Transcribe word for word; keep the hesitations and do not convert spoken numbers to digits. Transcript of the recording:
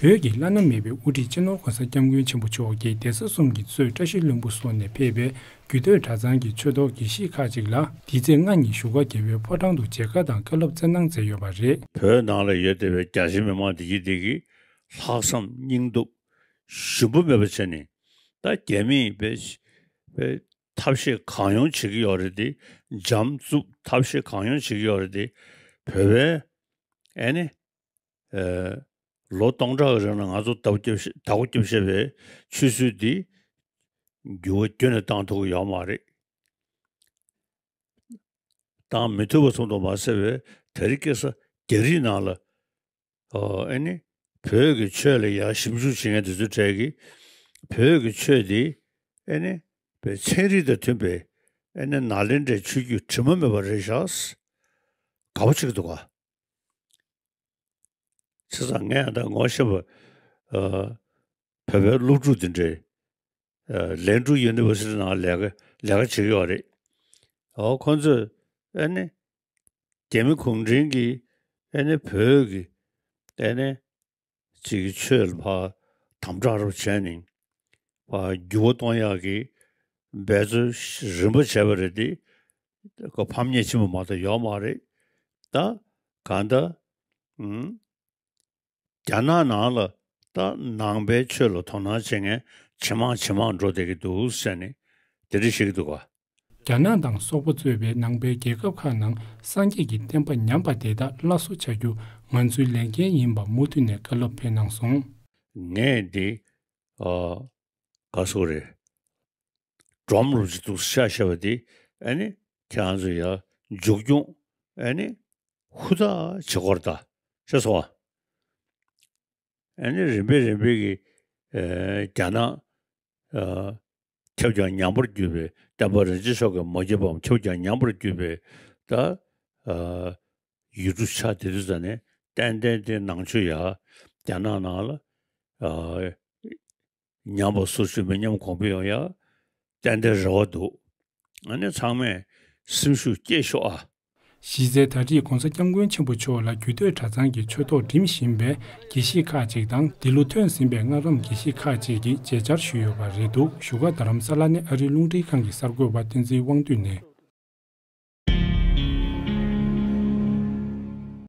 བོད་ཀྱི་བླ་ན་མེད་པའི་དབུ་ཁྲིད་སྤྱི་ནོར་༸གོང་ས་༸སྐྱབས་མགོན་ཆེན་པོ་མཆོག་གིས་གདན་ས་གསུམ་གྱི་གཙོས་བཀྲ་ཤིས་ལྷུན་པོ་སོགས་ནས་ཕེབས་པའི་རྒྱུད་སྟོད་གྲྭ་ཚང་གི་ཆོས་ཐོག་དགེ་བཤེས་ཁག་ཅིག་ལ་འདི་ཚེས་ལྔ་ཉིན་བཞུགས་སྒར་རྒྱལ་བའི་ཕོ་བྲང་དུ་མཇལ་ཁ་དང་བཀའ་སློབ་སྩལ་གནང་མཛད་ཡོད་པ་རེད། བོད་ནང་ལ་ཡོད་བསྡད་པའི་རྒྱ་ཆེ་མི་མང་འདི་གིས་འདི་གིས་ལྷག་བསམ་སྙིང་སྟོབས་ཞུམ་པ་མེད་པ་བྱས་ནས། ད་རྒྱ་མིས་པའི་པའི་ཐབས་ཤེས་གང་ཡོང་བྱེད་ཀྱི་ཡོད་རེད་དེ། འཇམ་རྩུབ་ཐབས་ཤེས་གང་ཡོང་བྱེད་ཀྱི་ཡོད་རེད་དེ། བོད་པའི་ཨེ་ནི། ཨེ། ལོ་སྟོང་ཕྲག་གི་རིང་ལ་ང་ཚོ་བདག་པོ་རྒྱབ་བཞག་བདག་པོ་རྒྱབ་བཞག་པའི་ཆོས་སྲོལ་འདི་འགྱུར་བ་ཁྱོན་ནས་བཏང་ཐུབ་ཀྱི་ཡོད་མ་རེད། བཏང་མི་ཐུབ་པ་ཙམ་དུ་མ་ཟད་པའི་ད་རེས་ཁ་སང་རྒྱ་རིགས་ནང་ལ། ཨོ། ཨེ་ནི། བོད་ཀྱི་ཆོས་ལ་ཡར་ཞིབ་འཇུག་བྱེད་མཁན་དེ་ཚོའི་གྲས་ཀྱིས་བོད་ཀྱི་ཆོས་འདི་ཨེ་ནི་པའི་ཚན་རིག་དང་མཐུན་པའི་ཨེ་ནི་ནཱ་ལེནྡྲའི་ཆོས་བརྒྱུད་དྲི་མ་མེད་པ་རེད་ཤག་དགའ་པོ་བྱེད་ཀྱི་འདུག་ག། བྱས་ཙང་ངས་ད་ངོ་ཤེས་པ། ཨ། བོད་པའི་སློབ་ཕྲུག་དེ་འདྲའི། ཨ། ལན་ཀྲུའུ་ཡུ་ནི་ཝར་སི་ཊི་ནང་ལས་ཀ་ལས་ཀ་བྱེད་ཀྱི་ཡོད་རེད། ཨོ། ཁོང་ཚོས་ཨ་ནི་རྒྱ་མི་གུང་ཁྲན་གྱིས་ཨ་ནི་བོད་ཀྱི་ཨ་ནི་ཅིག་གི་ཆོས་ལ་ཕར་དམ་དྲག་རུ་བྱས་ནས་ཕར་འགྱུར་བ་གཏོང་ཡག་གི་འབད་རྩོལ་རིམ་པ་བྱས་པ་རེད་དེ། ཁོ་ཕམ་ཉེས་ཆེན་པོ་མ་གཏོགས་ཡོད་མ་རེད། ད་གང་ལྟར། ཨུམ། རྒྱ་ནག་ནང་ལ་ད་ནང་པའི་ཆོས་ལ་དོ་སྣང་བྱེད་མཁན་ཇེ་མང་ཇེ་མང་འགྲོ་བསྡད་ཀྱི་འདུག་ཟེར་ནས་དེ་འདྲ་བཤད་ཀྱི་འདུག་ག། རྒྱ་ནག་དང་སོག་པོ་གཙོས་པའི་ནང་པའི་རྒྱལ་ཁབ་ཁག་ནང་སངས་རྒྱས་ཀྱི་བསྟན་པ་ཉམས་པ་དེ་དག་སླར་གསོ་བྱ་རྒྱུ་ང་ཚོའི་ལས་འགན་ཡིན་པ་མུ་མཐུད་ནས་བཀའ་སློབ་ཕེབས་གནང་སོང་། ངས་འདི། ཨ། ག་སོག་རེད། སྒྲོམ་རུ་ཅིག་འདུག་ཤ་ཤ་བ་དེ། ཨ་ནི་ཁྱེད་རང་ཚོ་ཡ་མཇུག་སྐྱོང་། ཨ་ནི་ཧུར་ཐག་བྱེད་དགོས་རེད་ད། ཤེས་སོང་བ། ཨ་ནི་རིམ་པས་རིམ་པས་ཀྱི། ཨ། རྒྱ་ནག་ཨ། ཁྱབ་ཀྱང་ཉམས་པར་གྱུར་པའི་བསྟན་པ་རིན་ཆེན་མཆོག་གི་མ་ཁྱབ་པའམ་ཁྱབ་ཀྱང་ཉམས་པར་གྱུར་པའི་ད། ཨ། ཡུལ་གྲུ་ཆགས་བསྡད་དུས་ཙ་ནས་ཏན་ཏན་དེ་ནང་ཆོས་ཡ་རྒྱ་ནག་ནང་ལ། ཨ། ཉམས་པ་སོར་ཆུད་མི་ཉམས་གོང་འཕེལ་ཡོང་ཡ་ཏན་ཏན་རེ་བ་འདུག། ཨ་ནི་ཚང་མས་སེམས་ཤུགས་སྐྱེད་ཤོག་ཨ། གཞི་རྩའི་ད་རེས་༸གོང་ས་༸སྐྱབས་མགོན་ཆེན་པོ་མཆོག་ལ་རྒྱུད་སྟོད་གྲྭ་ཚང་གི་ཆོས་ཐོག་འགྲིམ་བཞིན་པའི་དགེ་བཤེས་ཁག་ཅིག་དང་། འདི་ལོ་ཐོན་ཟིན་པའི་སྔ་རམ་དགེ་བཤེས་ཁག་ཅིག་གིས་མཇལ་བཅར་ཞུས་ཡོད་པ་རེད་འདུག། བཞུགས་སྒར་རྡ་རམ་ས་ལ་ནས་ཨ་རིའི་རླུང་འཕྲིན་ཁང་གི་གསར་འགོད་པ་བསྟན་འཛིན་དབང་འདུས་ནས།